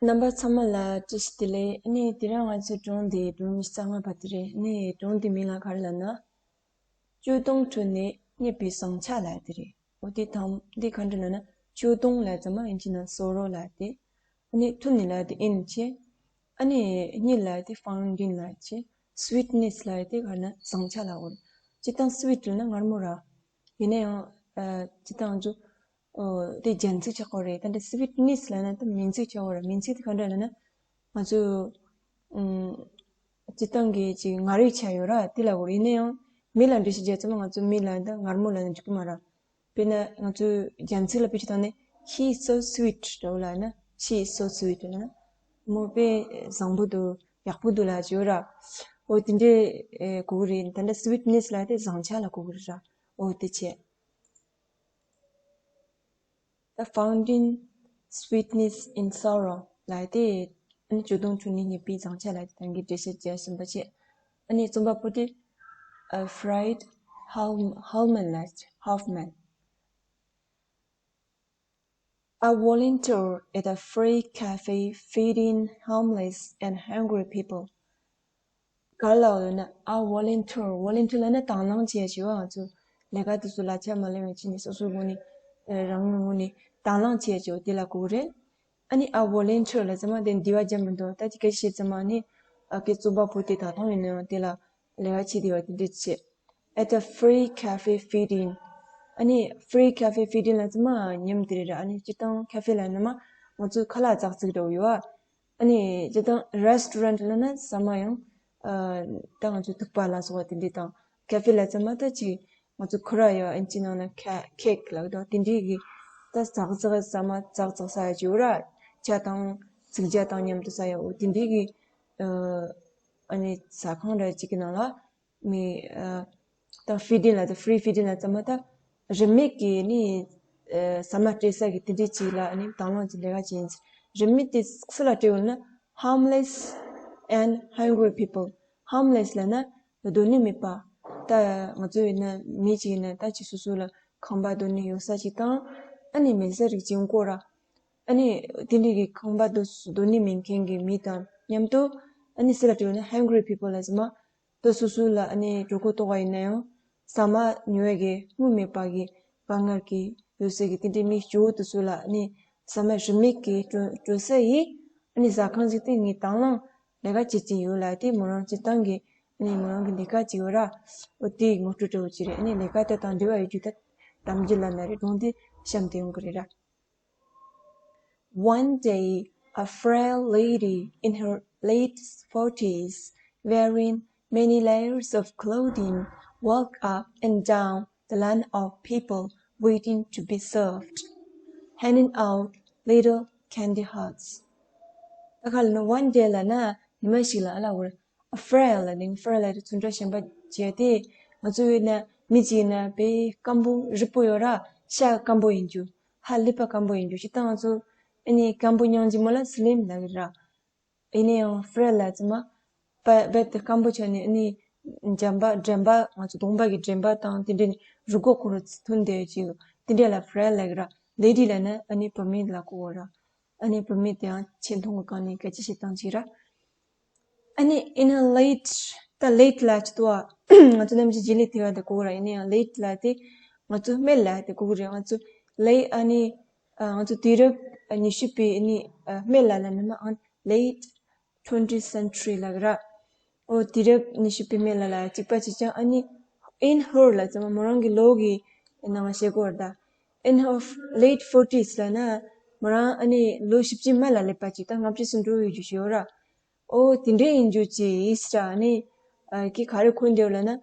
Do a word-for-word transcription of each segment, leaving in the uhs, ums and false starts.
རྣམ་པ་ཚང་མ་ལ་བཀྲ་ཤིས་བདེ་ལེགས། ཨ་ནི་དེ་རིང་ང་ཚོའི་སྒྲུང་འདི་སྒྲུང་ཉི་ཤུ་རྩ་ལྔ་པ་དེ་རེད། ཨ་ནི་སྒྲུང་འདི་མིང་ལ་ག་རེ་ལབ་ན། ཆུ་དོང་ཁྲོད་ནས་རྙེད་པའི་ཟངས་ཆ་ལབ་དེ་རེད། འོ་དེ་དང་འདི་ག་འདྲ་ལབ་ན། ཆུ་དོང་ལབ་ཙམ་མ་ཡིན་གྱི་ན་སོ་རོ་ལབ་དེ། ཨ་ནི་ཁྲོད་ནས་ལབ་དེ་ཨིན་ཆེ། ཨ་ནི་རྙེད་ལབ་དེ་ཧྥའུན་ཌེན་ལབ་ཆེ། སུ་ཝིཊ་ནེས་ལབ་དེ་ག་ན་ཟངས་ཆ་ལབ་དགོས་རེད། སྤྱིར་བཏང་སུ་ཝིཊ་ལབ་ན་མངར་མོ་ར། ཡིན་ན་ཡང་ཨ་སྤྱིར་བཏང་ཚོ་ཨོ་དེ་རྒྱན་ཚིག་ཆགས་ཀྱི་རེད། ད་འདི་སུ་ཝིཊ་ནེས་ལབ་ན་ད་མིང་ཚིག་ཆགས་ཀྱི་རེད། མིང་ཚིག་དེ་ག་འདྲ་ལབ་ན། ང་ཚོ་ཨུམ། སྤྱིར་བཏང་གི་ཅིག་མངར་བའི་ཆ་ཡོད་ར་དེ་ལབ་དགོས་རེད། ཡིན་ན་ཡང་མི་ལ་འགྲེལ་བཤད་རྒྱག་ཙམ་ང་ཚོ་མི་ལ་ད་མངར་མོ་ལབ་ན་འགྲིག་གི་མ་ར། དཔེར་ན་ང་ཚོའི་རྒྱན་ཚིག་ལ་དཔེ་ཆ་བཏང་ནས། He is so sweet འདྲ་བོ་ལབ་ན། She is so sweet ལབ་ན། མོ་དཔེ་བཟང་པོ་འདུག་ཡག་པོ་འདུག་ལབ་ཀྱི་ཡོད་ར། འོ་དེ་འདྲའི་ཨེ་གོ་གི་རེད། ད་ལྟ་སུ་ཝིཊ་ནེས་ལབ་དེ་ཟངས་ཆ་ལ་གོ་གི་རེད་ར། འོ་དེ་བྱས། The fountain sweetness in sorrow ལབ་དེ། ཨ་ནི་ཆུ་དོང་ཁྲོད་ནས་རྙེད་པའི་ཟངས་ཆ་ལབ་དེ་དང་གི་འགྲེལ་བཤད་རྒྱག་བཞིན་པ་བྱས། ཨ་ནི་རྩོམ་པ་པོ་དེ་ཨ་Fried Hol- Holman ལབ། Hoffman. A volunteer at a free cafe feeding homeless and hungry people. ག་ལ་ཡོད་ན། A volunteer, volunteer ལབ་ན་དང་བླངས་བྱས་བྱས་པ། ང་ཚོ་ལས་ཀ་དེ་ཚོ་ལ་ཆ་མ་ལེན་པ་བྱས་ནས་སོ་སོའི་ངོས་ནས་ཨ་རང་ངོས་ནས་དང་བླངས་བྱས་བྱས་པ་དེ་ལ་གོ་གི་རེད། ཨ་ནི་a volunteer ལབ་ཙམ་མ་དེ་འདི་བ་རྒྱབ་མི་འདུག་ད་ཅི་སྐད་ཆ་བཤད་ཙམ་མ་ནི་ཨ་ཀའི་རྩོམ་པ་པོ་དེ་ད་དུང་ཡིན་ན་ཡང་དེ་ལ་ལས་ཀ་བྱེད་བསྡད་པ་དེ་འདྲ་བྱས། At a free cafe feeding. ཨ་ནི་free cafe feeding ལབ་ཙམ་མ་ཉམས་དེ་རེད་ར། ཨ་ནི་སྤྱིར་བཏང་ཁ་ཧྥེ་ལབ་ན་མ་ང་ཚོའི་ཁ་ལག་ཙག་ཙིག་འདྲ་བོ་ཡོད་ཨ། ཨ་ནི་སྤྱིར་བཏང་restaurant ལབ་ན་ཟ་མ་ཡང་ཨ་ད་ང་ཚོའི་ཐུག་པ་ལ་སོགས་པ་དེ་འདྲ་དང་། ཁ་ཧྥེ་ལབ་ཙམ་མ་ད་ཅིག་ང་ཚོ་ཁོ་ར་ཡོད་ཨིན་ཅི་ནང་ན་ཁེ་ཁེག་ལབ་དང་དེ་འདྲའི་གི་ད་ཙག་ཙག་ཟ་མ་ཙག་ཙག་ཟ་ཡ་ཅིག་ཡོད་ར། ཇ་དང་ཚིག་ཇ་དང་མཉམ་དུ་ཟ་ཡ་འོ་དེ་འདྲའི་གི་ཨ་ཨ་ནི་ཟ་ཁང་འདྲ་ཅིག་གི་ནང་ལ། མི་ཨ་ད་feeding ལབ་དེ་free feeding ལབ་ཙམ་མ་ད་རིན་མེད་ཀྱི་ནི་ཨ་ཟ་མ་སྤྲད་ས་གི་དེ་འདྲའི་ཅིག་ལ་ནི་དང་བླངས་ཀྱི་ལས་ཀ་བྱེད་ཡིན། རིན་མེད་དེ་སུ་ལ་སྤྲད་ཡོད་ན། Homeless and hungry people. Homeless ལབ་ན་སྡོད་གནས་མེད་པ། ད་ང་ཚོ་ཡིན་ན་མི་ཅིག་ཡིན་ན་ད་ཅིག་སོ་སོ་ལ་ཁང་པ་སྡོད་གནས་ཡོད་ས་ཅིག་དང་། ཨ་ནི་མེད་ས་རིགས་ཅིག་ཡོང་གོ་ར། ཨ་ནི་དེ་འདྲའི་གི་ཁང་པ་སྡོད་སྡོད་གནས་མེད་མཁན་གྱི་མི་དང་མཉམ་དུ། ཨ་ནི་སུ་ལ་སྤྲད་ཡོད་ན་hungry people ལབ་ཙམ་མ། ད་སོ་སོ་ལ་ཨ་ནི་གྲོད་ཁོག་ལྟོགས་པ་ཡིན་ན་ཡང་ཟ་མ་ཉོ་ཡ་གི་དངུལ་མེད་པ་གི་དཀའ་ངལ་གྱི་ཡོད་སའི་གི་དེ་འདྲའི་མི་སྐྱོ་བོ་དེ་ཚོ་ལ་ཨ་ནི་ཟ་མ་རིན་མེད་ཀྱི་སྤྲོད་སྤྲོད་ས་ཡིན། ཨ་ནི་ཟ་ཁང་ཞིག་དེ་ངས་དང་བླངས་ལས་ཀ་བྱེད་ཀྱིན་ཡོད་ལབ་དེ་མོ་རང་སྤྱིར་བཏང་གི་ཨ་ནི་མོ་རང་གི་ལས་ཀ་ཅིག་ཡོད་ར། འོ་དེ་ངོ་སྤྲོད་འདྲ་བོ་ཅིག་རེད། ཨ་ནི་ལས་ཀ་དེ་དང་འབྲེལ་བ་ཡོད་རྒྱུ་ད་གཏམ་རྒྱུད་ལབ་ན་རེད། སྒྲུང་དེ་གཤམ་དུ་ཡོང་གི་རེད་ར། One day, a frail lady in her late forties, wearing many layers of clothing, walked up and down the line of people waiting to be served, handing out little candy hearts. ད་ག་ལ་ན་one day ལབ་ན་ཉི་མ་ཞིག་ལ་ཨ་ལ་འུར། A frail ལབ་ནི་frail ལབ་དེ་ཚོ་འདྲ་གཞན་པ་བྱས་ཏེ། ང་ཚོ་ཡིན་ན་མི་གཅིག་ཡིན་ན་དཔེ་སྐམ་པོ་རིད་པོ་ཡོད་ར། ཤ་སྐམ་པོ་ཡིན་རྒྱུ། ཧ་ལས་པ་སྐམ་པོ་ཡིན་རྒྱུ་ཞིག་དང་། ང་ཚོ་ཨ་ནི་སྐམ་པོ་སྙིང་རྗེ་མོ་ལ་slim ལབ་ཀྱི་ར། ཡིན་ན་ཡང་frail ལབ་ཙམ་མ་དཔེ་དཔེ་དེ་སྐམ་པོ་ཆགས་ནས། ཨ་ནི་འགྲམ་པ་འགྲམ་པ་ང་ཚོ་གདོང་པ་གི་འགྲམ་པ་དང་དེ་འདྲ་ནི་རུས་ཁོག་ཁོ་རུ་ཐོན་བསྡད་ཅིག་དེ་འདྲ་ལ་frail ལབ་ཀྱི་ར། Lady ལབ་ན་ཨ་ནི་བུད་མེད་ལ་གོ་བ་ར། ཨ་ནི་བུད་མེད་དེའང་ཆེ་མཐོང་གི་སྒང་ནས་སྐད་ཆ་བཤད་སྟངས་ཅིག་ར། ཨ་ནི་in her late, ད་late ལབ་ཅི་ཏོ་ཨ། ང་ཚོ་ནམ་རྒྱུན་རྗེས་ལུས་དེ་ག་དེ་གོ་གི་ར། ཡིན་ན་ཡང་late ལབ་དེ་ང་ཚོ་སྨད་ལབ་དེ་གོ་གི་རེད། ང་ཚོ་late ཨ་ནི་ཨ་ང་ཚོ་དུས་རབས་ཉི་ཤུ་པའི་ཨ་ནི་ཨ་སྨད་ལ་ལབ་ན་མ་ཨ་late twentieth century ལབ་གི་ར། ཨོ་དུས་རབས་ཉི་ཤུ་པའི་སྨད་ལ་ལ་གཅིག་པ་གཅིག་རྐྱང་། ཨ་ནི་in her ལབ་ཙམ་མ་མོ་རང་གི་ལོ་གི་ནང་བཤད་གོ་ར། ད་in her late forties ལབ་ན་མོ་རང་ཨ་ནི་ལོ་བཞི་བཅུའི་མ་ལ་སླེབས་པ་ཅིག་དང་ལྔ་བཅུ་ཙམ་འགྲོ་ཡོད་རྒྱུ་ཞིག་ཡོད་ར། ཨོ་དེ་འདྲའི་ཡིན་རྒྱུ་ཅིག་ཡིན་ཟེར་ར། ཨ་ནི་ཨ་ཁྱི་ག་རེ་གོན་བསྡད་ཡོད་ལབ་ན།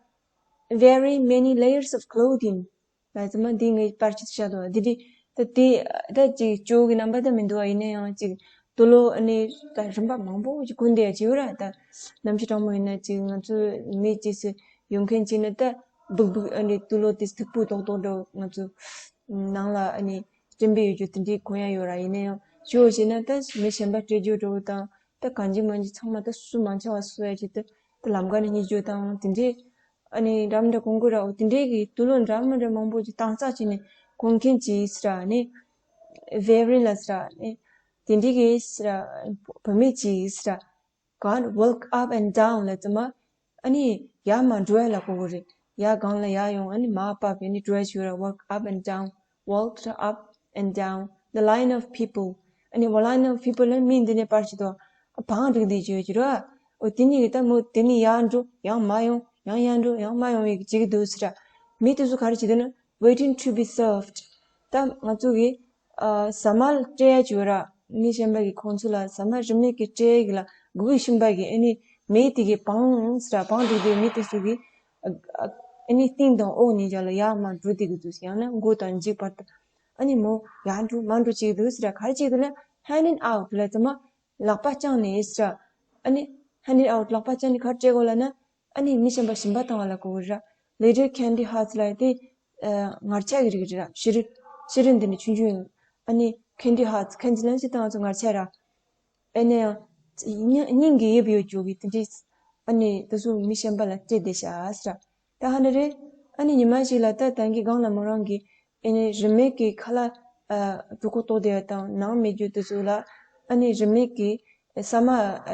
Wearing many layers of clothing ལབ་ཙམ་མ་འདི་ངའི་པར་ཆས་ཤ་དོ་འདི་འདི་ད་དེ་ད་ཅིག་ཅོ་གི་རྣམ་པ་ད་མི་འདུག་ཨ། ཡིན་ན་ཡང་ཅིག་དུག་ལོག་ཨ་ནི་ད་རིན་པ་མང་པོ་ཅིག་གོན་བསྡད་ཡ་ཅིག་ཡོད་ར། ད་ནམ་ཕྱི་དྲང་མོ་ཡིན་ན་ཅིག་ང་ཚོ་མི་ཅིག་སུ་ཡོང་མཁན་ཅིག་ནི་ད་སྦུག་སྦུག་ཨ་ནི་དུག་ལོག་དེ་སྟུག་པོ་ཏོག་ཏོག་འདྲ་ང་ཚོ་ནང་ལ་ཨ་ནི་སྤྲིན་པའི་ཡོད་རྒྱུ་དེ་འདྲའི་གོན་ཡ་ཡོད་ར། ཡིན་ན་ཡང་ཞུ་བ་བྱས་ན་ད་མི་གཞན་པ་སྤྲད་རྒྱུ་འདྲ་བོ་དང་། ད་གང་ཅི་མང་ཅི་ཚང་མ་ད་སུ་མང་ཆེ་བ་སུ་ཡ་ཅིག་ད་ད་ལམ་ཁ་ནས་རྙེད་རྒྱུ་དང་དེ་འདྲའི་ཨ་ནི་འདྲ་མི་འདྲ་གོན་གོ་ར། འོ་དེ་འདྲའི་གི་དུག་ལོག་འདྲ་མི་འདྲ་མང་པོ་ཅིག་དྭངས་གཙང་བྱས་ནས་གོན་མཁན་ཅིག་ཡིན་ཟེར་ར། ཨ་ནི་wearing ལབ་ཟེར་ར། ཨ་ནི་ དེ་འདྲའི་གི་ཟེར་བུད་མེད་ཅིག་ཟེར། ཀར་walk up and down ལ་ཙམ་མ། ཨ་ནི་ཡར་མར་འགྲོ་ཡ་ལ་གོ་གི་རེད། ཡར་སྒང་ལ་ཡར་ཡོང་། ཨ་ནི་མར་བབས། ཨ་ནི་འགྲོ་ཡ་བྱེད་ཀྱི་རེད། Walk up and down, walked up and down the line of people. ཨ་ནི་ལ་line of people ལ་མི་འདི་ནས་པར་ཞིག་ཏུ་བང་བསྒྲིགས་ཏེ་བྱེད་ཀྱི་རེད། འོ་དེ་ནི་གི་ད་མོ་དེ་ནི་ཡར་འགྲོ་ཡང་མར་ཡོང་། ཡང་ཡར་འགྲོ་ཡང་མར་ཡོང་བའི་བྱེད་ཀྱི་འདུག་ཟེར། མི་དེ་ཚོ་ག་རེ་བྱེད་འདུག་ན། Waiting to be served. ད་ང་ཚོ་གི་ཨ་ཟ་མ་སྤྲད་ཡ་བྱེད་ཀྱི་རེད། མི་གཞན་པ་གིས་ཁོང་ཚོ་ལ་ཟ་མ་རིན་མེད་ཀྱི་སྤྲད་ཡ་གི་ལ་སྒུག་བཞིན་པ་གི་ཨ་ནི་མི་དེ་གི་བང་ཟེར། བང་བསྒྲིགས་ཏེ་མི་དེ་ཚོ་གི་ཨ་ཨ་ནི་སྟེང་དང་འོག་གཉིས་ཀ་ལ་ཡར་མར་འགྲོ་བསྡད་ཀྱི་འདུག་ཡང་ན་མགོ་དང་མཇུག་བར་དུ་ཨ་ནི་མོ་ཡར་འགྲོ་མར་འགྲོ་བྱེད་ཀྱི་འདུག་ཟེར། ག་རེ་བྱེད་ཀྱི་འདུག་ལབ་ན། Handing out ལབ་ཙམ་མ་ལག་པ་བརྐྱངས་ནས་ཟེར། ཨ་ནི་handing out ལག་པ་བརྐྱངས་ནས་ག་རེ་སྤྲད་དགོས་ལབ་ན། ཨ་ནི་མི་གཞན་པ་ཞིམ་པ་བཏང་བ་ལ་གོ་གི་རེད། Little candy hearts ལབ་ཡ་དེ་ཨ་ངར་ཆ་གི་རིགས་རེད། ཤི་རི་ཤི་རི་འདི་ནི་ཆུང་ཆུང་ཡིན། ཨ་ནི་candy hearts candy ལབ་ན་ཅི་ལྟར་ང་ཚོ་ངར་ཆ་ར། ཨ་ནི་ཡང་སྙིང་སྙིང་གི་དབྱིབས་ཡོད་རྒྱུ་གི་དེ་འདྲའི། ཨ་ནི་དེ་ཚོ་མི་གཞན་པ་ལ་སྤྲད་བསྡད་ཤག་ཟེར། ད་ཧ་ནི་རེད། ཨ་ནི་ཉི་མ་ཞིག་ལ་ད་ད་གིན་སྒང་ལ་མོ་རང་གི་ཨ་ནི་རིན་མེད་ཀྱི་ཁ་ལག་ཨ་གྲོད་ཁོག་ལྟོགས་བསྡད་ཡ་དང་ནང་མེད་རྒྱུ་དེ་ཚོ་ལ། ཨ་ནི་རིན་མེད་ཀྱི་ཟ་མ་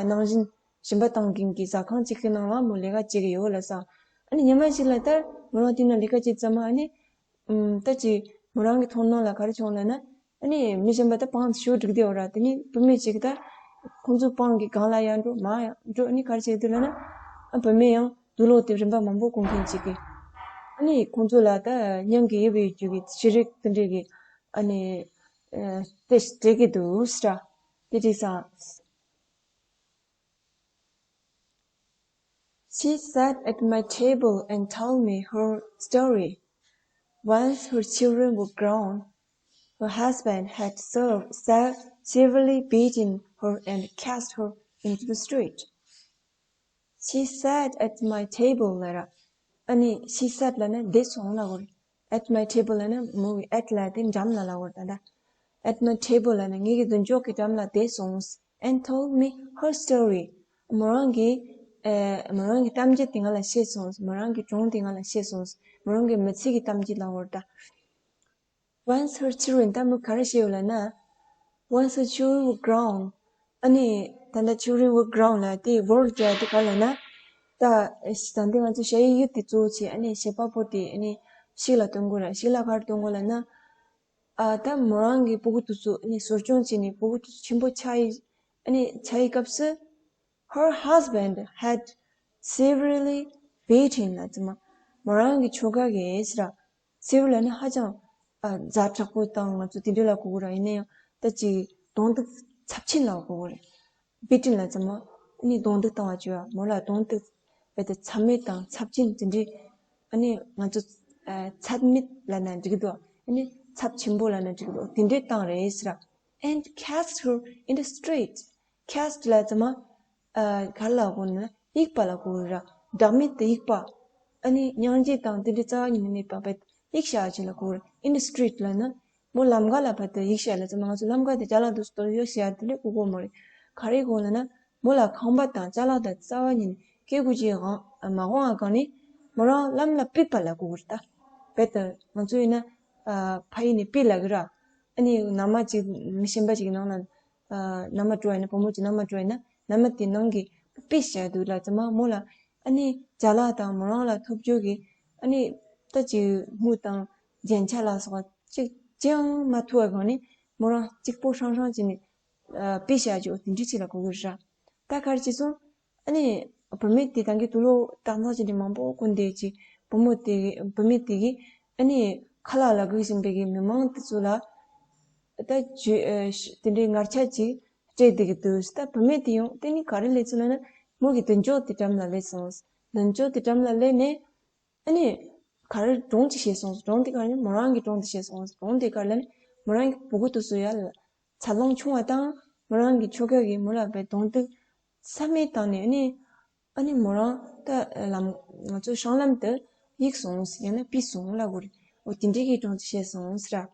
ནང་བཞིན་ཞིམ་པ་བཏང་མཁན་གྱི་ཟ་ཁང་གཅིག་གི་ནང་ལ་མོ་ལས་ཀ་བྱེད་ཀྱི་ཡོད་ལབ་སོང་། ཨ་ནི་ཉི་མ་ཞིག་ལ་ད་མོ་རང་དེ་ན་ལས་ཀ་བྱེད་ཙམ་མ། ཨ་ནི་ཨམ་ད་ཅིག་མོ་རང་གི་མཐོང་སྣང་ལ་ག་རེ་བྱུང་ལབ་ན། ཨ་ནི་མི་གཞན་པ་ད་བང་ཞིག་བསྒྲིགས་བསྡད་ཡོད་ར། དེ་ནི་བུད་མེད་ཅིག་ད་ཁོང་ཚོའི་བང་གི་སྒང་ལ་ཡར་འགྲོ་མར་ཡར་འགྲོ། ཨ་ནི་ག་རེ་བྱེད་འདུག་ལབ་ན། ཨ་བུད་མེད་ཡང་དུག་ལོག་དེ་རིན་པ་མང་པོ་གོན་མཁན་ཅིག་གིས། ཨ་ནི་ཁོང་ཚོ་ལ་ད་སྙིང་གི་དབྱིབས་ཡོད་རྒྱུ་གི་ཤི་རི་དེ་འདྲས་ཀྱི་ཨ་ནི་ཨ་དེ་སྤྲད་ཀྱི་འདུག་ཟེར། དེ་དྲིས་སོང་། She sat at my table and told me her story. Once her children were grown, her husband had served, severely beaten her and cast her into the street. She sat at my table ལབ་ར། ཨ་ནི་she sat ལབ་ན་བསྡད་སོང་ལབ་དགོས་རེད། At my table ལབ་ན་མོ་གི་at ལབ་དེ་འགྲམ་ལ་ལབ་དགོས་རེད་ད། At my table ལབ་ན་ངེད་ཀྱི་མདུན་ཅོག་གི་འགྲམ་ལ་བསྡད་སོང་། And told me her story. མོ་རང་གི་ཨ་མོ་རང་གི་གཏམ་རྒྱུད་དེ་ང་ལ་བཤད་སོང་། མོ་རང་གི་སྒྲུང་དེ་ང་ལ་བཤད་སོང་། མོ་རང་གི་མི་ཚེ་གི་གཏམ་རྒྱུད་ལབ་དགོས་རེད་ད། Once her children ད་མོས་ག་རེ་བཤད་ཡོད་ལབ་ན། Once her children were grown. ཨ་ནི་ད་ལྟ་children were grown ལབ་དེ་were ལབ་དེ་ག་ལབ་ན། ད་ད་ལྟ་ང་ཚོ་ཞ་ཡི་ཡུལ་དེ་གཙོ་བོ་བྱས། ཨ་ནི་བྱིས་པ་པོ་དེ་ཨ་ནི་ཤིག་ལ་གཏོང་དགོས་ར། ཤིག་ལ་ག་རེ་གཏོང་དགོས་ལབ་ན། ཨ་ད་མོ་རང་གི་སྤུ་གུ་དེ་ཚོ་ཨ་ནི་གསོ་སྐྱོང་བྱས་ནས་སྤུ་གུ་དེ་ཚོ་ཆེན་པོ་ཆགས་ཡི། ཨ་ནི་ཆགས་ཡི་སྐབས་སུ། Her husband had severely beaten ལབ་ཙམ་མ། མོ་རང་གི་ཁྱོ་ག་གིས་ཟེར། Severe ལབ་ན་ཧ་ཅང་ཨ་ཛ་དྲག་པོ་དང་ང་ཚོ་དེ་འདྲ་ལ་གོ་གི་ར། ཡིན་ན་ཡང་ད་ཅིག་གདོང་གཏུག་ཚབས་ཆེན་ལ་གོ་གི་རེད། Beaten ལབ་ཙམ་མ་ཨ་ནི་གདོང་གཏུག་བཏང་བ་བྱས་པ། མོ་ལ་གདོང་གཏུག་རྦད་དེ་ཚབས་མེད་དང་ཚབས་ཆེན་དེ་འདྲའི། ཨ་ནི་ང་ཚོ་ཨ་ཚད་མེད་ལབ་ན་འགྲིག་གི་འདུག་ཨ་ནི་ཚབས་ཆེན་པོ་ལབ་ན་འགྲིག་གི་འདུག་དེ་འདྲའི་བཏང་རེད་ཟེར། And cast her in the street. Cast ལབ་ཙམ་མ་ཨ་ག་རེ་ལབ་དགོས་ན་དབྱུག་པ་ལ་གོ་གི་ར། བདག་མེད་དུ་དབྱུག་པ། ཨ་ནི་སྙིང་རྗེ་དང་དེ་འདྲའི་རྩ་བ་ཉིད་ནས་མེད་པ་རྦད་དེ་དབྱུག་བཞག་ཅིག་ལ་གོ་གི་ར། In the street ལབ་ན་མོ་ལམ་ཁ་ལ་རྦད་དེ་དབྱུག་བཞག་ལབ་ཙམ་མ། ང་ཚོ་ལམ་ཁ་དེ་ཅ་ལག་དེ་ཚོ་གཏོར་དབྱུག་བཞག་དེ་འདྲ་གོ་གི་མ་རེད། ག་རེ་གོ་ལབ་ན། མོ་ལ་ཁང་པ་དང་ཅ་ལག་དང་རྩ་བ་ཉིད་ནས་སྐྱེ་དགུ་ཅིག་གང་མ་གོ་བ་གང་ནས་མོ་རང་ལམ་ལ་ཕུད་པ་ལ་གོ་གི་རེད་ད། རྦད་དེ་ང་ཚོ་ཡིན་ན་ཨ་ཕ་ཡུལ་ནས་ཕུད་ལབ་གི་ར། ཨ་ནི་མནའ་མ་ཅིག་མི་གཞན་པ་ཅིག་གི་ནང་ལ་ཨ་མནའ་མ་འགྲོ་ཡིན་ན། བུ་མོ་ཅིག་མནའ་མ་འགྲོ་ཡིན་ན་མནའ་མ་དེ་ནང་གི་ཕུད་བཞག་འདུག་ལབ་ཙམ་མ། མོ་ལ་ཨ་ནི་ཅ་ལག་དང་མོ་རང་ལ་ཐོབ་རྒྱུ་གི་ཨ་ནི་ད་ཅིག་དངུལ་དང་རྒྱན་ཆ་ལ་སོགས་པ་ཅིག་ཅི་ཡང་མ་ཐུབ་པ་གང་ནས་མོ་རང་གཅིག་པོ་ཧྲང་ཧྲང་བྱས་ནས་ཨ་ཕུད་བཞག་རྒྱུ་དེ་འདྲ་ཅིག་ལ་གོ་གི་རེད། ད་ག་རེ་བྱས་སོང་། ཨ་ནི་བུད་མེད་དེ་ད་གིན་དུག་ལོག་བཏང་ཚར་བྱས་ནས་མང་པོ་གོན་བསྡད་ཅིག་བུ་མོ་དེ་བུད་མེད་དེ་གིས་ཨ་ནི་ཁ་ལག་ལ་སྒུག་བཞིན་པའི་གི་མི་མང་དེ་ཚོ་ལ་ད་ཇུས་ཨ་ཞུ་དེ་འདྲའི་ངར་ཆ་ཅིག་སྤྲད་བསྡད་ཀྱི་འདུག་ད་བུད་མེད་དེ་ཡང་དེ་ནི་ག་རེ་སླེབས་སོང་ལབ་ན། མོ་གི་མདུན་ཅོག་དེ་འགྲམ་ལ་སླེབས་སོང་། མདུན་ཅོག་དེ་འགྲམ་ལ་སླེབས་ནས། ཨ་ནི་ག་རེ་སྒྲུང་ཅིག་བཤད་སོང་། སྒྲུང་དེ་ག་རེ་ནི་མོ་རང་གི་སྒྲུང་དེ་བཤད་སོང་། སྒྲུང་དེ་ག་རེ་ལབ་ན་མོ་རང་གི་སྤུ་གུ་དེ་ཚོ་ཡར་འཚར་ལོངས་བྱུང་བ་དང་། མོ་རང་གི་ཁྱོ་ག་གིས་མོ་ལ་རྦད་གདོང་གཏུག་ཚབས་མེད་བཏང་ནས། ཨ་ནི་ཨ་ནི་མོ་རང་ད་ལམ་ང་ཚོ་སྲང་ལམ་དུ་གཡུགས་སོང་ཡང་ན་ཕུད་སོང་ལབ་དགོས་རེད། འོ་དེ་འདྲའི་གི་སྒྲུང་ཅིག་བཤད་སོང་ཟེར།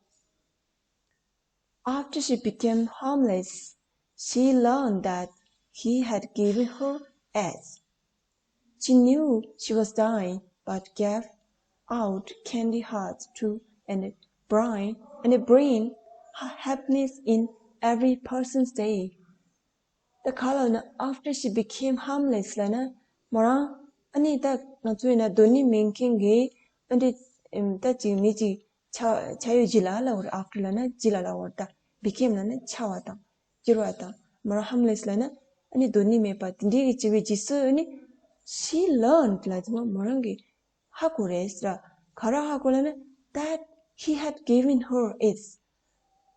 After she became homeless, she learned that he had given her eggs. She knew she was dying, but gave out candy hearts to and bring and bring ha- happiness in every person's day. ད་ག་ལ་ན་after she became homeless ལ་ན་མོ་རང་ཨ་ནི་ད་ང་ཚོ་ཡིན་ན་སྡོད་གནས་མེད་མཁན་གྱི་ཨ་འདྲི་ད་ཅིག་མི་ཅིག་ཆ་ཆ་ཡོད་ཅི་ལ་ལ་བར་after ལ་ན་ཅི་ལ་ལ་བར་ད་became ལ་ན་ཆགས་པ་དང་གྱུར་པ་དང་མོ་རང་homeless ལ་ན་ཨ་ནི་སྡོད་གནས་མེད་པ་དེ་འདྲའི་གི་བྱས་པའི་རྗེས་སུ་ཨ་ནི་she learned ལ་ཅི་མ་མོ་རང་གི་ཧ་གོ་རེད་ཟེར། ག་རེ་ཧ་གོ་ལབ་ན་that he had given her AIDS.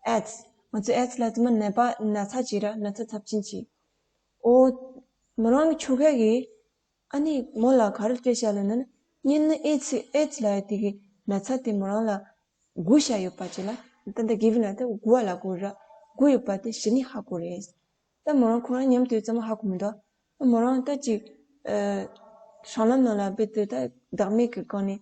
AIDS. ང་ཚོ་AIDS ལབ་དུས་མ་ནད་པ་ན་ཚ་ཅིག་ར་ན་ཚ་ཚབས་ཆེན་ཅིག་ཨོ། མོ་རང་གི་ཁྱོ་ག་གིས་ཨ་ནི་མོ་ལ་ག་རེ་སྤྲད་ཤག་ལབ་ན་ནི་ངས་ནི་AIDS AIDS ལབ་ཡ་དེ་གི་ན་ཚ་དེ་མོ་རང་ལ་བསྒོས་བཞག་ཡོད་པ་ཅིག་ལ་ད་ལྟ་given ལབ་དེ་བསྒོ་བ་ལ་གོ་ར་བསྒོས་ཡོད་པ་དེ་གཞི་ནས་ཧ་གོ་རེད། ད་མོ་རང་ཁོ་རང་མཉམ་དུ་ཡོད་ཙང་མ་ཧ་གོ་མི་འདུག་མོ་རང་ད་ཅིག་ཨ། སྲང་ལམ་ནང་ལ་རྦད་དེ་ད་བདག་མེད་ཀྱི་སྒང་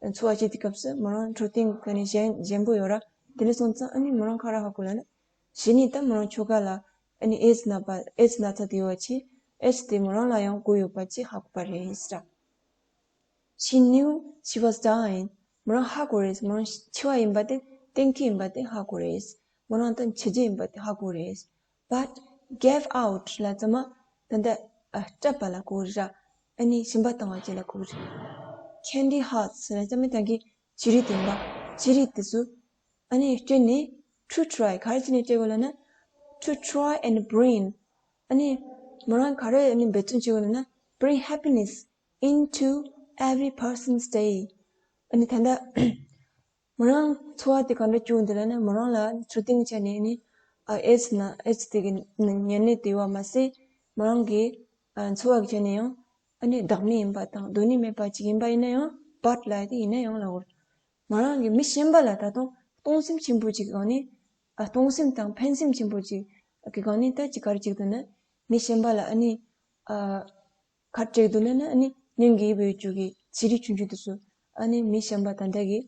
ནས་འཚོ་བ་སྐྱེལ་དུས་སྐབས་སུ་མོ་རང་འཕྲོད་བསྟེན་གྱི་ནས་ཞན་ཞན་པོ་ཡོད་ར། དེ་འདྲ་སོང་ཙང་ཨ་ནི་མོ་རང་ག་རེ་ཧ་གོ་ལབ་ན། གཞི་ནས་ད་མོ་རང་ཁྱོ་ག་ལ་ཨ་ནི་AIDS ན་པ་AIDS ན་ཚ་དེ་ཡོད་པ་ཅིག AIDS དེ་མོ་རང་ལ་ཡང་འགོས་ཡོད་པ་ཅིག་ཧ་གོ་པ་རེད་ཟེར། She knew she was dying. མོ་རང་ཧ་གོ་རེད། མོ་རང་འཆི་བ་ཡིན་པ་དེ་གཏན་འཁེལ་ཡིན་པ་དེ་ཧ་གོ་རེད། མོ་རང་ད་འཆི་རྒྱུ་ཡིན་པ་དེ་ཧ་གོ་རེད། But gave out ལབ་ཙང་མ་ད་ལྟ་ཨ་སྤྲད་པ་ལ་གོ་རེད་ར། ཨ་ནི་སྦྱིན་པ་བཏང་བ་ཅིག་ལ་གོ་རེད། Candy hearts ལབ་ཙང་མ་ད་གི་བྱི་རིལ་དེ་འབའ་བྱི་རིལ་དེ་ཚོ་ཨ་ནི་སྤྲད་ནས་to try ག་རེ་བྱས་ནས་སྤྲད་དགོས་ལབ་ན། To try and bring ཨ་ནི་མོ་རང་ག་རེ་ཨ་ནི་འབད་བརྩོན་བྱེད་དགོས་ལབ་ན། Bring happiness into every person's day. ཨ་ནི་ད་ལྟ་མོ་རང་འཚོ་བ་དེ་ག་འདྲ་བསྐྱལ་འདུག་ལབ་ན། མོ་རང་ལ་འཕྲོད་བསྟེན་ཆ་ནས་ནི་ཨ་AIDS ན་AIDS དེ་གི་ཉེན་གནས་དེ་ཡོད་པ་མ་ཟད། མོ་རང་གི་ཨ་འཚོ་བ་གི་ཆ་ནས་ཡང་ཨ་ནི་བདག་མེད་ཡིན་པ་དང་སྡོད་གནས་མེད་པ་ཅིག་ཡིན་པ་ཡིན་ན་ཡང་but ལབ་དེ་ཡིན་ན་ཡང་ལབ་དགོས། མོ་རང་གི་མི་གཞན་པ་ལ་ད་དུང་གཏོང་སེམས་ཆེན་པོ་ཅིག་གི་སྒང་ནས་ཨ་གཏོང་སེམས་དང་ཕན་སེམས་ཆེན་པོ་ཅིག་གི་སྒང་ནས་ད་ཅིག་ག་རེ་བྱེད་ཀྱི་འདུག་ན། མི་གཞན་པ་ལ་ཨ་ནི་ཨ། ག་རེ་སྤྲད་འདུག་ལབ་ན། ཨ་ནི་སྙིང་གི་ཡིད་དབང་འཇུག་གི་བྱི་རིལ་ཆུང་ཆུང་དེ་ཚོ་ཨ་ནི་མི་གཞན་པ་ད་ལྟ་གི་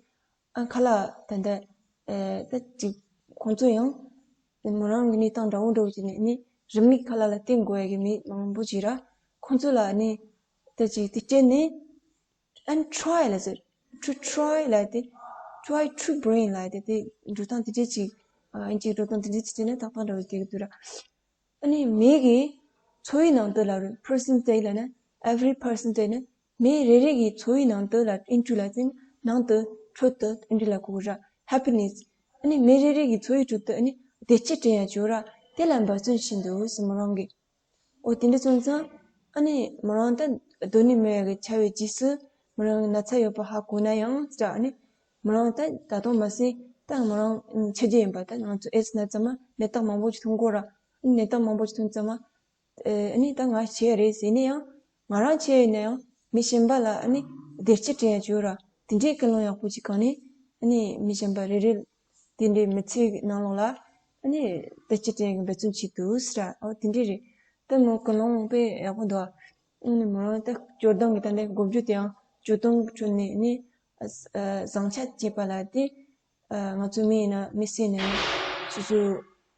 ཨ་ཁ་ལག་ད་ལྟ་ཨེ་ད་ཅིག་ཁོང་ཚོ་ཡང་མོ་རང་གི་གནས་སྟངས་འདྲ་བོ་འདྲ་བོ་ཅིག་ནས་ཨ་ནི་རིན་མེད་ཁ་ལག་ལ་བརྟེན་དགོས་ཡ་གི་མི་མང་པོ་ཅིག་ར། ཁོང་ཚོ་ལ་ཨ་ནི་ད་ཅིག་དེ་སྤྲད་ནས་and try ལབ་ཟེར། To try ལབ་དེ་try to bring ལབ་དེ་དེ་འགྲོ་སྟངས་དེ་འདྲ་ཅིག་ཨ་ཨིན་ཅིག་འགྲོ་སྟངས་དེ་འདྲ་ཅིག་བྱས་ན་ཏག་ཏག་འདྲ་བོ་བསྡད་ཀྱི་འདུག་ར། ཨ་ནི་མི་གི་འཚོ་བའི་ནང་དུ་ལབ་རེད། person's day ལབ་ན་every person's day ནི་མི་རེ་རེ་གི་འཚོ་བའི་ནང་དུ་ལ་into ལབ་ཙང་ནང་དུ་ཁྲོད་དུ་into ལ་གོ་ར། happiness ཨ་ནི་མི་རེ་རེ་གི་འཚོ་བའི་ཁྲོད་དུ་ཨ་ནི་བདེ་སྐྱིད་སྤྲད་ཡ་བྱོས་ར། དེ་ལ་འབད་བརྩོན་བྱེད་འདུག་ཟེར་མོ་རང་གི། འོ་དེ་འདྲ་སོང་ཙང་ཨ་ནི་མོ་རང་ད་སྡོད་གནས་མེད་པའི་ཆ་བའི་རྗེས་སུ་མོ་རང་ན་ཚ་ཡོད་པ་ཧ་གོ་ན་ཡང་ཟེར། ཨ་ནི་མོ་རང་ད་ད་དུང་མ་ཟད་ད་མོ་རང་འཆི་རྒྱུ་ཡིན་པ་ད་ང་ཚོ་ཨེ་ཙི་ན་ཚ་མ་ནད་རྟགས་མང་པོ་ཞིག་མཐོང་གོ་ར། ཨ་ནི་ནད་རྟགས་མང་པོ་ཞིག་མཐོང་ཙང་མ་ཨ་ནི་ད་ང་འཆི་ཡ་རེད་ཟེར་ནས་ཡང་ང་རང་འཆི་ཡ་ཡིན་ན་ཡང་མི་གཞན་པ་ལ་ཨ་ནི་བདེ་སྐྱིད་སྤྲད་ཡ་བྱོས་ར། དེ་འདྲའི་ཀུན་སློང་ཡག་པོ་ཅིག་གང་ནས་ཨ་ནི་མི་གཞན་པ་རེ་རེ་དེ་འདྲའི་མི་ཚེའི་ནང་ལོགས་ལ་ཨ་ནི་བདེ་སྐྱིད་སྤྲད་ཡ་གི་འབད་བརྩོན་བྱེད་འདུག་ཟེར་ར། འོ་དེ་འདྲ་རེད། ད་མོ་ཀུན་སློང་དཔེ་ཡག་པོ་འདུག་ཨ་ནི་མོ་རང་ད་སྤྱོད་སྟངས་ཀྱི་ད་ལྟ་འགོ་བརྗོད་དེའང་སྤྱོད་སྟངས་ཀྱི་ཁྲོད་ནས་ནི་ཨ་ཨ་བཟང་ཆ་སྐྱེས་པ་ལ་དེ་ཨ་ང་ཚོ་མི་ཡིན་ན་མི་སེམས་ནས་ནི་སོ་སོའི་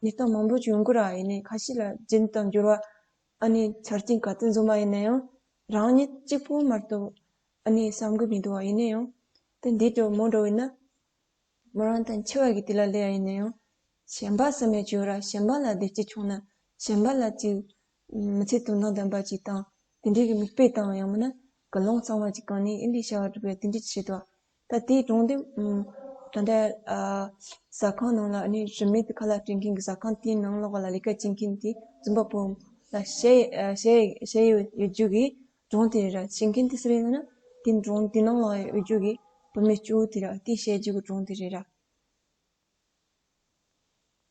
ནད་རྟགས་མང་པོ་ཅིག་ཡོང་གི་ར། ཡིན་ནའི་ཁ་ཤས་ལ་རྒྱུན་དང་འགྱུར་བ་ཨ་ནི་ཆ་རྐྱེན་ག་ཚོད་འཛོམས་པ་ཡིན་ན་ཡང་རང་ཉིད་གཅིག་པུ་མ་གཏོགས་ཨ་ནི་བསམ་གི་མི་འདུག་བ། ཡིན་ན་ཡང་ད་འདི་འདྲ་མོ་འདྲ་བོ་ཡིན་ན། མོ་རང་དང་འཆི་བ་གི་དུས་ལ་སླེབས་ཡ་ཡིན་ན་ཡང་གཞན་པ་བསམ་ཡ་བྱོས་ར། གཞན་པ་ལ་བདེ་སྐྱིད་བྱུང་ན་གཞན་པ་ལ་ཅིག་མི་ཚེ་དོན་དང་ལྡན་པ་ཅིག་དང་དེ་འདྲའི་གི་མིག་དཔེ་དང་ཡང་མིན་ན་ཀུན་སློང་གཙང་མ་ཅིག་གང་ནས་ཨེ་འདྲའི་བྱ་བ་སྒྲུབ་ཡ་དེ་འདྲའི་ཅིག་བྱེད་དོ། ད་དེའི་སྒྲུང་དེ་ད་ལྟ་ཟ་ཁང་ནང་ལ་ཨ་ནི་རིན་མེད་དུ་ཁ་ལག་སྤྲད་མཁན་གི་ཟ་ཁང་དེའི་ནང་ལོགས་ལ་ལས་ཀ་བྱེད་མཁན་དེ་རྫུན་པ་པོ་ལ་བཤད་བཤད་བཤད་ཡོད་ཡོད་རྒྱུ་གི་སྒྲུང་དེ་རེད་ར། བྱེད་མཁན་དེ་སུ་རེད་ཟེར་ན་དེ་སྒྲུང་དེ་ནང་ལ་ཡོད་རྒྱུ་གི་བུད་མེད་གཅིག་པོ་དེ་ར། དེས་བཤད་རྒྱུ་གི་སྒྲུང་དེ་རེད་ར།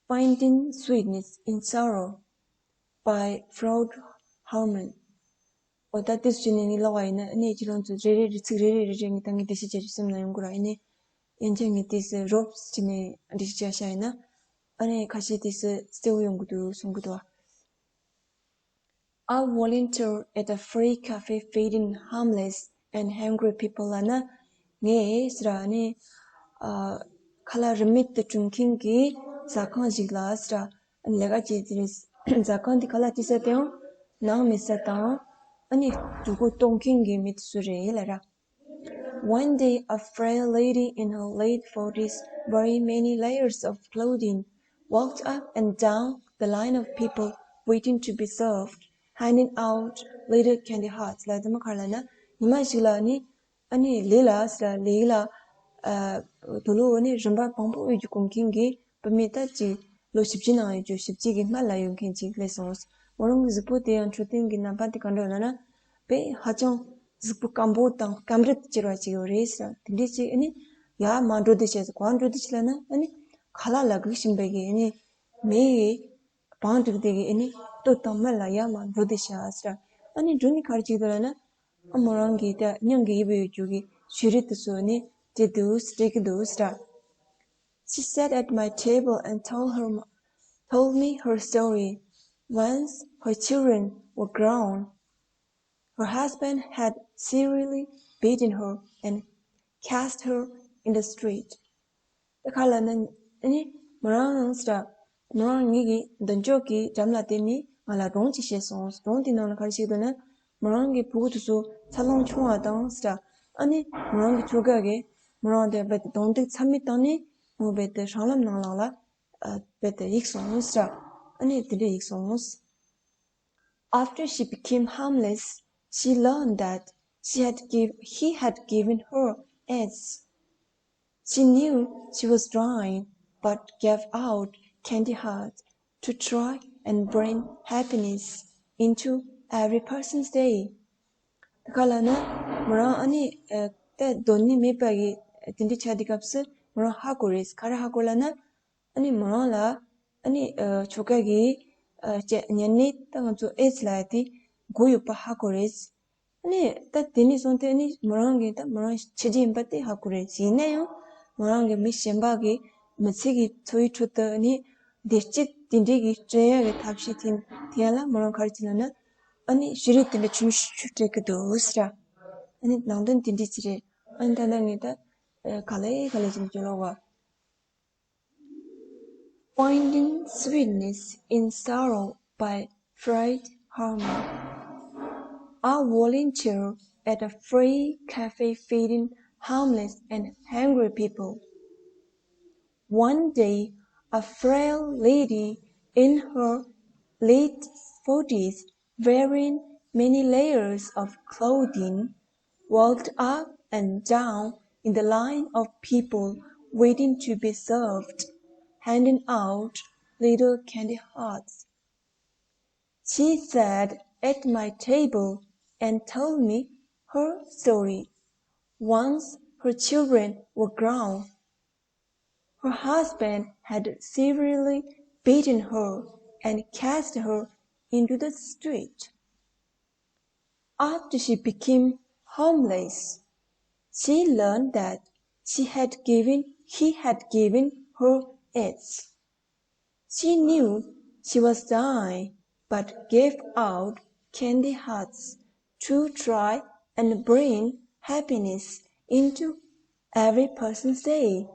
Finding Sweetness in Sorrow by Frode Hauman. འོ་ད་དེ་སུ་ནས་ངས་ཀློག་པ་ཡིན་ན་ཨ་ནི་ཁྱེད་རང་ཚོ་རེ་རེ་རེ་ཚིག་རེ་རེ་རེ་རེ་ངས་ད་ངས་འགྲེལ་བཤད་བྱ་རྒྱུ་སེམས་ལ་ཡོང་གི་ར། ཡིན་ནའི་ཡན་ཆད་ངས་དེ་སུ་རོབ་ཅིག་ནས་འགྲེལ་བཤད་བྱ་ཤ་ཡིན་ན་ཨ་ནི་ཁ་ཤས་དེ་སུ་གསལ་བོ་ཡོང་གི་འདུག་གསུང་གི་འདུག་བ། I volunteer at a free cafe feeding homeless and hungry people. ལབ་ན་ངས་ཟེར་ར་ནི་ཨ་ཁ་ལག་རིན་མེད་དུ་སྤྲོད་མཁན་གྱི་ཟ་ཁང་ཞིག་ལ་ཟེར་ར་ལས་ཀ་བྱེད་ཀྱི་རེད། ཟ་ཁང་དེ་ཁ་ལག་སྤྲད་ས་དེའང་ནང་མི་ས་དང་ཨ་ནི་ཕྲུ་གུ་གཏོང་མཁན་གྱི་མི་དེ་ཚོ་རེད་ལབ་ར། One day, a frail lady in her late forties, wearing many layers of clothing, walked up and down the line of people waiting to be served, handing out little candy hearts. ལ་དེ་མ་ག་རེ་ལབ་ན། ཉི་མ་ཞིག་ལ་ནི་ཨ་ནི་ལས་ལ་ཟེར་ལས་ལ་ཨ་དུག་ལོག་ནི་རིན་པ་མང་པོ་ཡོད་རྒྱུ་གོན་མཁན་གྱི་བུད་མེད་ད་ཅིག་ལོ་བཞི་བཅུ་ནང་ཡོད་རྒྱུ་བཞི་བཅུ་གི་མ་ལ་ཡོད་མཁན་ཅིག་སླེབས་སོང་། མོ་རང་གི་གཟུགས་པོ་དེ་ཡང་འཕྲོད་བསྟེན་གྱི་རྣམ་པ་དེ་ག་འདྲ་ལབ་ན། དཔེ་ཧ་ཅང་གཟུགས་པོ་སྐམ་པོ་དང་སྐམ་རུས་གྱུར་བ་ཅིག་ཡོད་རེད་ཟེར། དེ་འདྲས་ཅིག་ཨ་ནི་ཡར་མར་འགྲོ་བསྡད་བྱས་སོང་། གང་འགྲོ་བསྡད་བྱས་ལབ་ན་ཨ་ནི་ཁ་ལག་ལ་སྒུག་བཞིན་པའི་གི་ཨ་ནི་མི་ཡི་བང་སྒྲིག་དེ་གི་ཨ་ནི་སྟོད་དང་སྨད་ལ་ཡར་མར་འགྲོ་བསྡད་བྱས་ཟེར། ཨ་ནི་འགྲོ་ནི་ག་རེ་བྱེད་ཀྱི་འདུག་ལབ་ན། ཨ་མོ་རང་གི་ད་མྱིང་གི་ཡིབ་ཡོད་རྒྱུ་གི་བྱུ་རུ་དེ་ཚོ་ནི་སྤྲད་འདུག་སྤྲད་ཀྱི་འདུག་ཟེར། She sat at my table and told her told me her story. Once her children were grown, her husband had severely beaten her and cast her in the street. ད་ག་ལབ་ན་ཨ་ནི་མོ་རང་ཟེར། མོ་རང་ངེད་ཀྱི་མདུན་ཅོག་གི་འགྲམ་ལ་བསྡད་ནས་ང་ལ་སྒྲུང་ཅིག་བཤད་སོང་། སྒྲུང་དེའི་ནང་ལ་ག་རེ་བཤད་འདུག་ན། མོ་རང་གི་ཕྲུ་གུ་དེ་ཚོ་འཚར་ལོངས་བྱུང་བ་དང་ཟེར། ཨ་ནི་མོ་རང་གི་ཁྱོ་ག་གིས་མོ་རང་དེ་རྦད་དེ་རྡུང་རྡེག་ཚ་མེད་བཏང་ནས་མོ་རྦད་དེ་སྲང་ལམ་ནང་ལོགས་ལ་ཨ་རྦད་དེ་གཡུགས་སོང་ཟེར། ཨ་ནི་དེ་འདྲས་གཡུགས་སོང་། After she became homeless, she learned that she had give, he had given her AIDS. She knew she was dying, but gave out candy hearts to try and bring happiness into every person's day. ད་ག་ལབ་ན་མོ་རང་ཨ་ནི་ཨ་ད་སྡོད་ནི་མེད་པ་གི་དེ་འདྲ་ཆགས་དུས་སྐབས་སུ་མོ་རང་ཧ་གོ་རེད། ག་རེ་ཧ་གོ་ལབ་ན། ཨ་ནི་མོ་རང་ལ་ཨ་ནི་ཨ་ཁྱོ་ག་གིས་ཨ་ཅེ་ཉན་ནས་ད་ང་ཚོ་ཨེ་ཛི་ལབ་ཡ་དེ་འགོས་ཡོད་པ་ཧ་གོ་རེད། ཨ་ནི་ད་དེ་ནས་བཟུང་སྟེ་ཨ་ནི་མོ་རང་གིས་ད་མོ་རང་འཆི་རྒྱུ་ཡིན་པ་དེ་ཧ་གོ་རེད། ཡིན་ན་ཡང་མོ་རང་གིས་མི་གཞན་པ་གི་མི་ཚེ་གི་འཚོ་བའི་ཁྲོད་དུ་ཨ་ནི་བདེ་སྐྱིད་དེ་འདྲའི་གི་སྐྲུན་ཡ་གི་ཐབས་ཤེས་དེ་དེ་ཡང་ལ་མོ་རང་ག་རེ་བྱས་ན་ན་ཨ་ནི་བྱུ་རུ་དེ་འདྲ་ཆུང་ཆུང་སྤྲད་ཀྱི་འདུག་ཟེར། ཨ་ནི་ནང་དོན་དེ་འདྲ་ཅིག་རེད། ཨ་ནི་ད་ལྟ་ངས་ད་ག་ལེ་ག་ལེ་ཅིག་བརྗོད་ལོག་པ། Finding Sweetness in Sorrow by Fred Harmon. I volunteer at a free cafe feeding homeless and hungry people. One day, a frail lady in her late forties, wearing many layers of clothing, walked up and down in the line of people waiting to be served, handing out little candy hearts. She sat at my table and told me her story. Once her children were grown, her husband had severely beaten her and cast her into the street. After she became homeless, she learned that she had given, he had given her AIDS. She knew she was dying, but gave out candy hearts to try and bring happiness into every person's day.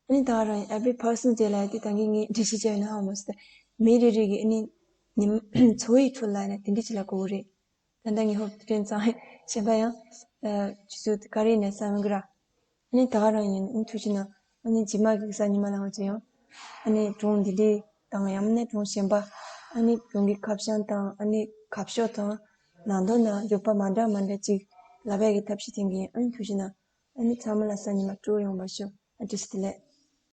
ཨ་ནི་ད་རང་every person's day ལབ་ཡ་དེ་ད་གིན་ངས་འགྲེལ་བཤད་བྱས་ཡོད་ན་ཧ་མ་སོང་། མི་རེ་རེ་གི་ཨ་ནི་ཉི་མ་འཚོ་བའི་ཁྲོད་ལ་ནི་དེ་འདྲ་ཅིག་ལ་གོ་གི་རེད། ད་ལྟ་ངས་ཧོབ་དྲན་ཙང་གཞན་པ་ཡང་ཨ་ཆུ་ཚོད་ག་རེ་ནས་བསམ་གི་ར། ཨ་ནི་ད་ག་རང་ཡིན། ཨ་ནི་ཐུགས་རྗེ་གནང་། ཨ་ནི་རྗེས་མ་གི་གཟའ་ཉི་མ་ལ་ང་ཚོ་ཡང་ཨ་ནི་སྒྲུང་འདི་འདྲའི་དང་ཡང་ན་སྒྲུང་གཞན་པ་ཨ་ནི་སྒྲུང་གི་ཁ་བྱང་དང་ཨ་ནི་ཁ་ཕྱོགས་དང་ནང་དོན་དང་འགྱུར་བ་མ་འདྲ་མ་འདྲ་ཅིག་ལབ་ཡ་གི་ཐབས་ཤེས་བྱེད་ཀྱི་ཡིན། ཨ་ནི་ཐུགས་རྗེ་གནང་། ཨ་ནི་ཚང་མ་ལ་གཟའ་ཉི་མ་སྤྲོ་པོ་ཡོང་བར་ཤོག་ཨ་བཀྲ་ཤིས་བདེ་ལེགས།